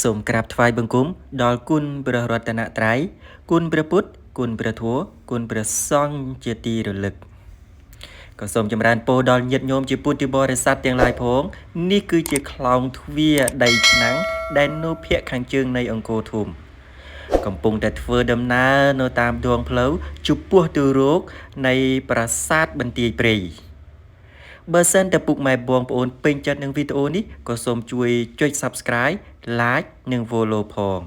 សូមក្រាបថ្វាយបង្គំដល់គុណព្រះរតនត្រ័យគុណព្រះពុទ្ធគុណព្រះធម៌គុណព្រះសង្ឃជាទីរលឹកក៏សូមចម្រើនពរដល់ញាតិញោមជាពុទ្ធបរិស័ទទាំងឡាយផងនេះគឺជាខ្លោងទ្វារដីឆ្នាំងដែលនៅភាគខាងជើងនៃអង្គរធំកំពុងតែធ្វើដំណើរនៅតាមដងផ្លូវចំពោះទៅរកនៃប្រាសាទបន្ទាយព្រៃបើសិនតែពុកម៉ែបងប្អូនពេញចិត្តនឹងវីដេអូនេះក៏សូមជួយចុច Subscribe Like និង Follow ផង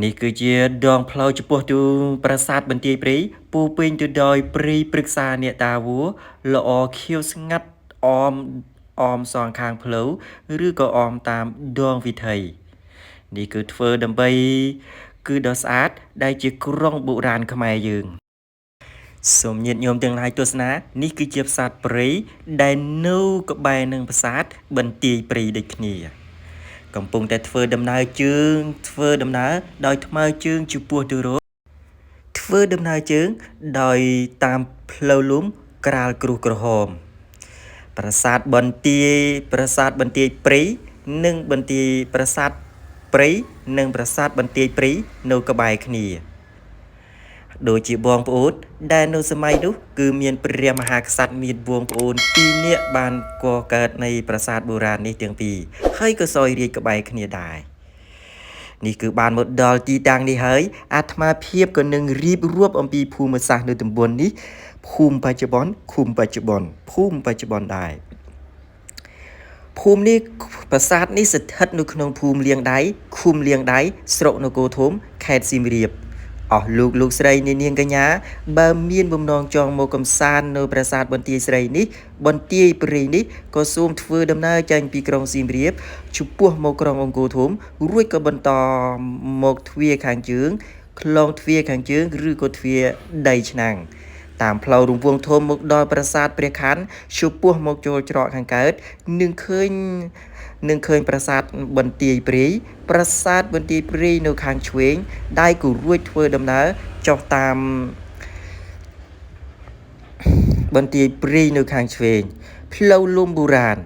នេះគឺជាដងផ្លូវចំពោះទៅប្រាសាទបន្ទាយព្រៃពោពេញទៅដោយព្រៃព្រឹក្សាអ្នកតាវួរល្អខៀវស្ងាត់អមអមសងខាងផ្លូវឬក៏អមតាមដងវិថីនេះគឺធ្វើដើម្បីគឺដ៏ស្អាតដែលជាក្រុងបុរាណខ្មែរយើងសូមញាតិញោមទាំងឡាយទស្សនានេះគឺជាប្រាសាទព្រៃដែលនៅក្បែរនឹងប្រាសាទបន្ទាយព្រៃដូចគ្នាកំពុងតែធ្វើដំណើរជើងធ្វើដំណើរដោយថ្មើរជើងចំពោះទៅរកធ្វើដំណើរជើងដោយតាមផ្លូវលំក្រាលគ្រួសក្រហមប្រាសាទបន្ទាយប្រាសាទបន្ទាយព្រៃនិងបន្ទាយប្រាសាទព្រៃនិងប្រាសាទបន្ទាយព្រៃនៅក្បែរគ្នាដូចជាបងប្អូនដែលនៅសម័យនោះគឺមានព្រះមហាក្សត្រមានបងប្អូនពីរនាក់បានកកើតនៃប្រាសាទបុរាណនេះទាំងពីរហើយក៏សោយរាជក្បែរគ្នាដែរនេះគឺបានមកដល់ទីតាំងនេះហើយអាត្មាភាពក៏នឹងរៀបរាប់អំពីភូមិសាស្ត្រនៅតំបន់នេះភូមិបច្ចុប្បន្នឃុំបច្ចុប្បន្នភូមិបច្ចុប្បន្នដែរភូមិនេះប្រាសាទនេះស្ថិតនៅក្នុងភូមិលៀងដៃឃុំលៀងដៃស្រុកនគរធំខេត្តសៀមរាបអស់លោកលោកស្រីនាងកញ្ញាបើមានបំណងចង់មកកំសាន្តនៅប្រាសាទបន្ទាយស្រីនេះបន្ទាយព្រៃនេះក៏សូមធ្វើដំណើរចេញពីក្រុងសៀមរាបចំពោះមកក្រុងអង្គរធំរួចក៏បន្តមកទ្វារខាងជើងខ្លងទ្វារខាងជើងឬក៏ទ្វារដីឆ្នាំងតាមផ្លូវរង្វង់ធំមកដល់ប្រាសាទព្រះខ័នចំពោះមកចូលច្រកខាងកើតនឹងឃើញប្រាសាទបន្ទាយព្រៃប្រាសាទបន្ទាយព្រៃនៅខាងឆ្វេងដៃក៏រួចធ្វើដំណើរចុះតាមបន្ទាយព្រៃនៅខាងឆ្វេងផ្លូវលំបុរាណ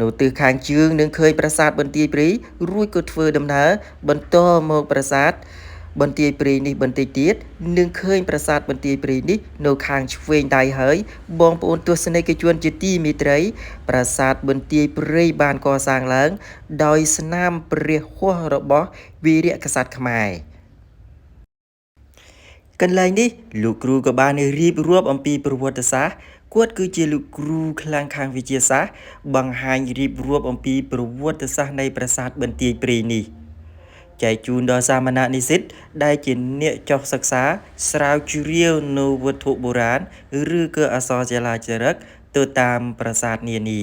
នៅទិសខាងជើងនឹងឃើញប្រាសាទបន្ទាយព្រៃរួចក៏ធ្វើដំណើរបន្តមកប្រាសាទបន្ទាយព្រៃនេះបន្តិចទៀតនឹងឃើញប្រាសាទបន្ទាយព្រៃនេះនៅខាងឆ្វេងដៃហើយបងប្អូនទស្សនិកជនជាទីមេត្រីប្រាសាទបន្ទាយព្រៃបានកសាងឡើងដោយស្នាមព្រះហស្ថរបស់វីរក្សត្រខ្មែរកន្លែងនេះលោកគ្រូក៏បានរៀបរាប់អំពីប្រវត្តិសាស្ត្រគាត់គឺជាលោកគ្រូខ្លាំងខាងវិទ្យាសាស្ត្របង្ហាញរៀបរាប់អំពីប្រវត្តិសាស្ត្រនៃប្រាសាទបន្ទាយព្រៃនេះចែកជូនដល់សាមណនិស្សិតដែលជាអ្នកចុះសិក្សាស្រាវជ្រាវនៅវត្ថុបុរាណឬក៏អក្សរសិលាចារឹកទៅតាមប្រាសាទនានា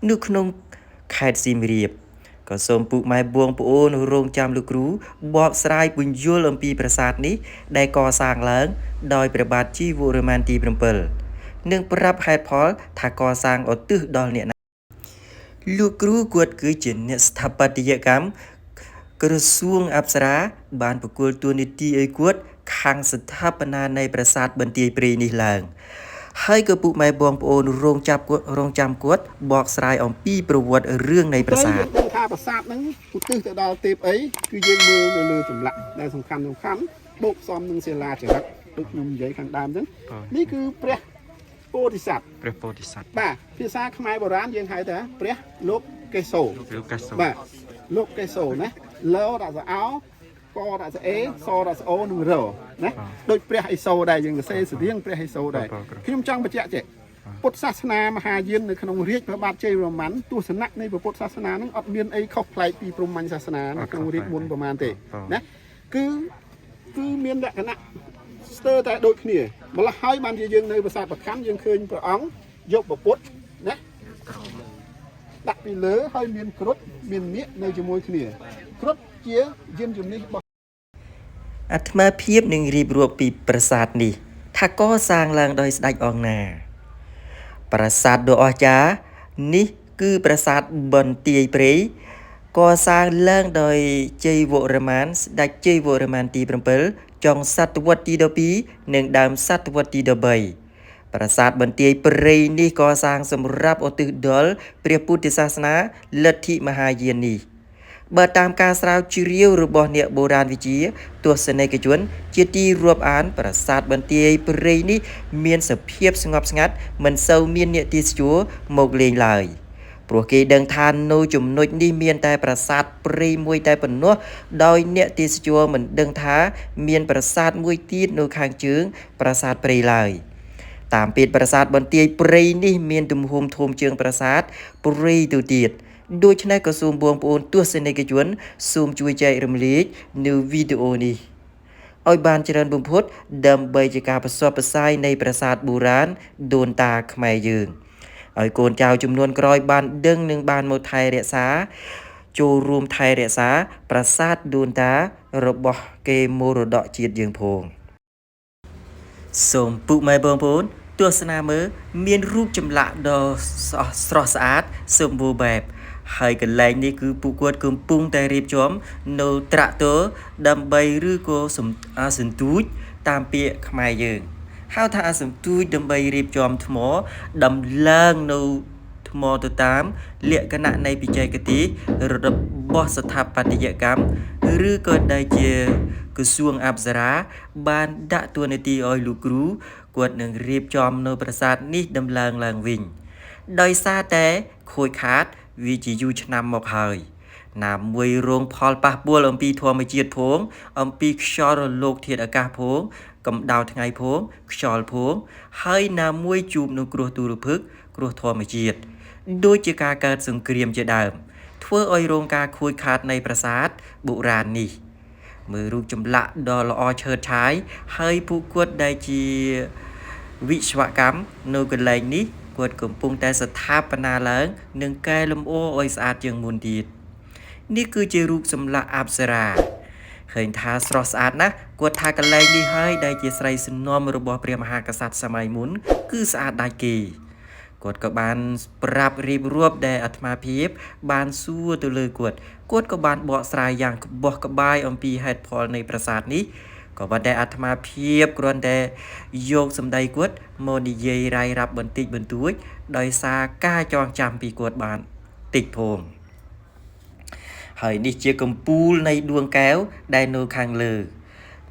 នៅក្នុងខេត្តសៀមរាបក៏សូមពុកម៉ែបងប្អូនរងចាំលោកគ្រូបកស្រាយពន្យល់អំពីប្រាសាទនេះដែលកសាងឡើងដោយព្រះបាទជីវរ្ម័នទី7និងប្រាប់ហេតុផលថាកសាងឧទ្ទិសដល់អ្នកណាលោកគ្រូគាត់គឺជាអ្នកស្ថាបត្យកម្មក្រសួងអប្សរាបានប្រគល់តួនាទីឲ្យគាត់ខាងស្ថាបនានៃប្រាសាទបន្ទាយព្រៃនេះឡើងហើយក៏ពុកម៉ែបងប្អូនរងចាំគាត់បកស្រាយអំពីប្រវត្តិរឿងនៃប្រាសាទ យើងដឹងថាប្រាសាទហ្នឹងឧទ្ទិសទៅដល់ទេពអីគឺយើងមើលនៅលើចម្លាក់ដែលសំខាន់បូកផ្សំនឹងសិលាចារឹកដូចខ្ញុំនិយាយខាងដើមហ្នឹងនេះគឺព្រះពោធិសត្វ ព្រះពោធិសត្វ បាទភាសាខ្មែរបុរាណយើងហៅថាព្រះលោកកេសូបាទលោកកេសូណាលោដាក់សអោកដាក់សអេសដាក់សអូនិងរណាដូចព្រះឥសូដែរយើងសរសេរស្តៀងព្រះឥសូដែរខ្ញុំចង់បញ្ជាក់ចេះពុទ្ធសាសនាមហាយាននៅក្នុងរាជព្រះបាទជ័យវរ្ម័នទស្សនៈនៃពុទ្ធសាសនានឹងអត់មានអីខុសប្លែកពីព្រហ្មញ្ញសាសនានៅក្នុងរាជមុនប្រហែលទេណាគឺមានលក្ខណៈស្ទើរតែដូចគ្នាម្ល៉េះហើយបានជាយើងនៅប្រាសាទប្រខំយើងឃើញព្រះអង្គយកពុទ្ធណាដាក់ពីលើហើយមានគ្រុឌមាននាគនៅជាមួយគ្នាគ្រុឌជាយានជំនិះរបស់ អាត្មាភាពនឹងរៀបរាប់ពីប្រាសាទនេះថាកសាងឡើងដោយស្ដេចអង្គណាប្រាសាទដ៏អស្ចារ្យនេះគឺប្រាសាទបន្ទាយព្រៃកសាងឡើងដោយជ័យវរ្ម័នស្ដេចជ័យវរ្ម័នទី7ចុងសតវត្សទី12និងដើមសតវត្សទី13ប្រាសាទបន្ទាយព្រៃនេះកសាងសម្រាប់ឧទ្ទិសដល់ព្រះពុទ្ធសាសនាលទ្ធិមហាយាននេះ បើតាមការស្រាវជ្រាវរបស់អ្នកបុរាណវិទ្យាទស្សនិកជន ជាទីរាប់អាន ប្រាសាទបន្ទាយព្រៃនេះមានសភាពស្ងប់ស្ងាត់មិនសូវមានអ្នកទេសចរមកលេងឡើយ ព្រោះគេដឹងថានៅចំណុចនេះមានតែប្រាសាទព្រៃមួយតែប៉ុណ្ណោះដោយអ្នកទេសចរមិនដឹងថាមានប្រាសាទមួយទៀតនៅខាងជើងប្រាសាទព្រៃឡើយ តាមពិតប្រាសាទបន្ទាយព្រៃនេះមានទំហំធំជាងប្រាសាទព្រៃទៅទៀតដូច្នេះក៏សូមបងប្អូនទស្សនិកជនសូមជួយចែករំលែកនៅវីដេអូនេះឲ្យបានច្រើនបំផុតដើម្បីជាការផ្សព្វផ្សាយនៃប្រាសាទបុរាណដូនតាខ្មែរយើង ឲ្យកូនចៅចំនួនក្រោយបានដឹងនិងបានមកថែរក្សា ចូលរួមថែរក្សាប្រាសាទដូនតារបស់គេមរតកជាតិយើងផង សូមពុកម៉ែបងប្អូនទស្សនាមើលមានរូបចម្លាក់ដ៏ស្រស់ស្អាតសម្បូរបែបហើយកន្លែងនេះគឺពួកគាត់កំពុងតែរៀបចំនៅត្រាក់ទ័រដើម្បីឬក៏សំអាសន្ទូចតាមពាក្យខ្មែរយើងហៅថាអាសន្ទូចដើម្បីរៀបចំថ្មដំឡើងនៅថ្មទៅតាមលក្ខណៈនៃបច្ចេកទេសរបស់ស្ថាបត្យកម្មឬក៏ដែលជាក្រសួងអប្សរាបានដាក់តួនាទីឲ្យលោកគ្រូគាត់នឹងរៀបចំនៅប្រាសាទនេះដំឡើងឡើងវិញ ដោយសារតែខូចខាតវាជាយូរឆ្នាំមកហើយណាមួយរងផលប៉ះពាល់អំពីធម្មជាតិផងអំពីខ្យល់រលកធាតុអាកាសផងកម្ដៅថ្ងៃផងខ្យល់ផងហើយណាមួយជួបនឹងគ្រោះទុរភិក្សគ្រោះធម្មជាតិដូចជាការកើតសង្គ្រាមជាដើមធ្វើឲ្យរងការខូចខាតនៃប្រាសាទបុរាណនេះមើលរូបចម្លាក់ដ៏ល្អឆើតឆាយហើយពួកគាត់ដែលជាវិស្វកម្មនៅកន្លែងនេះគាត់កំពុងតែស្ថាបនាឡើងនិងកែលម្អឲ្យស្អាតជាងមុនទៀតនេះគឺជារូបសម្លាក់អប្សរាឃើញថាស្រស់ស្អាតណាស់គាត់ថាកន្លែងនេះហើយដែលជាស្រីសំណុំរបស់ព្រះមហាក្សត្រសម័យមុនគឺស្អាតដាច់គេគាត់ក៏បានប្រាប់រៀបរាប់ដែលអាត្មាភាពបានសួរទៅលើគាត់គាត់ក៏បានបកស្រាយយ៉ាងក្បោះក្បាយអំពីហេតុផលនៃប្រាសាទនេះក៏ប៉ុន្តែអាត្មាភាពគ្រាន់តែយកសម្ដីគាត់មកនិយាយរាយរាប់បន្តិចបន្តួចដោយសារការចងចាំពីគាត់បានតិចផងហើយនេះជាកំពូលនៃដួងកែវដែលនៅខាងលើ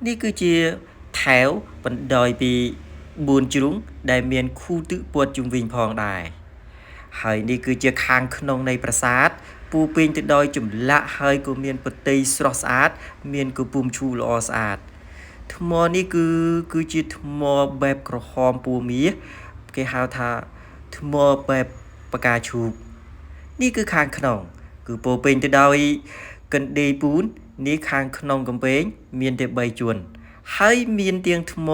នេះគឺជាថែវបណ្ដោយពី4ជ្រុងដែលមានខូទឹកព័ទ្ធជុំវិញផងដែរហើយនេះគឺជាខាងក្នុងនៃប្រាសាទពូពេញទៅដោយចម្លាក់ហើយក៏មានប្រទីស្រស់ស្អាតមានកំពុំឈូល្អស្អាតថ្មនេះគឺជាថ្មបែបក្រហមពូមាសគេហៅថាថ្មបែបផ្កាឈូកនេះគឺខាងក្នុងគឺពោពេញទៅដោយកណ្ដេពូននេះខាងក្នុងកំពែងមានតែ3ជួនហើយមានទៀងថ្ម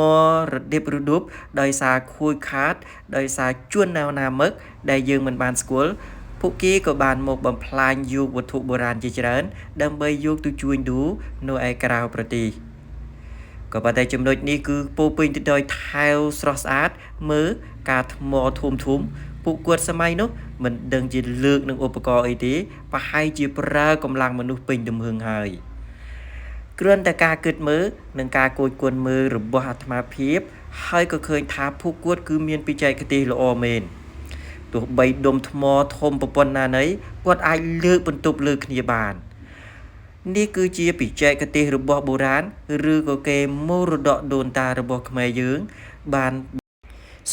រដិបរដប់ដោយសារខូចខាតដោយសារជួនណាវណាមឹកដែលយើងមិនបានស្គាល់ពួកគេក៏បានមកបំផ្លាញយកវត្ថុបុរាណជាច្រើនដើម្បីយកទៅជួញដូរនៅឯក្រៅប្រទេសក៏ប៉ុន្តែចំណុចនេះគឺពោពេញទៅដោយថែវស្រស់ស្អាតមើលការថ្មធំធំពួកគាត់សម័យនោះមិនដឹងជាលើកនឹងឧបករណ៍អីទេប្រហែលជាប្រើកម្លាំងមនុស្សពេញទំហឹងហើយគ្រាន់តែការគិតមើលនិងការគួចគួនមើលរបស់អាត្មាភាពហើយក៏ឃើញថាពួកគាត់គឺមានបច្ចេកទេសល្អមែនទោះបីដុំថ្មធំប្រពន្ធណាណីគាត់អាចលើកបន្ទប់លើគ្នាបាននេះគឺជាបច្ចេកទេសរបស់បុរាណឬក៏គេមរតកដូនតារបស់ខ្មែរយើងបាន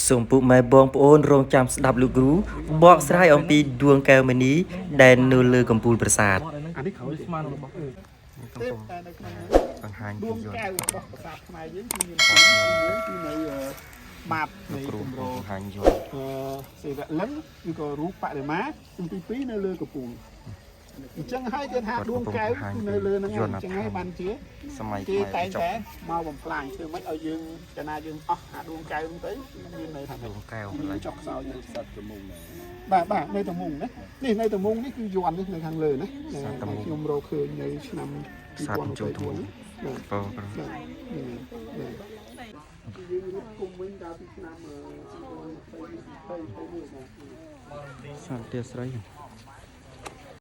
សូមពុកម៉ែបងប្អូនរងចាំស្ដាប់លោកគ្រូបកស្រាយអំពីដួងកែវមณีដែលនៅលើកំពូលប្រាសាទ អានេះក្រោយ ស្មានរបស់ ទេតែនៅក្នុងហ្នឹង បង្ហាញ ដួង ពីយន្ត កែវរបស់ប្រាសាទខ្មែរយើងគឺមានពីរគឺនៅបាតនៃ គ្រូ គម្រ បង្ហាញយន្ត សិវលិង្គឬក៏រូបបដិមាទី2នៅលើកំពូលអញ្ចឹងហើយគេថាដួងកែវគឺនៅលើហ្នឹងអញ្ចឹងហើយបានជា សម័យ គេ ខ្មែរ តែង ចុះ តែមកបំផ្លាញធ្វើម៉េចឲ្យយើងកាលណាយើងអស់អាដួងកែវហ្នឹងទៅមានន័យថា ដួងកែវ មានចុកខ្សោយនៅសត្វតមុងបាទបាទនៅតមុងណានេះនៅតមុងនេះគឺយ័ន្តនេះនៅខាងលើណាខ្ញុំរកឃើញនៅឆ្នាំ2024នេះបាទ បងប្រុស បាទយើងរត់គុំវិញដល់ពីឆ្នាំ2021 សន្តិស្រី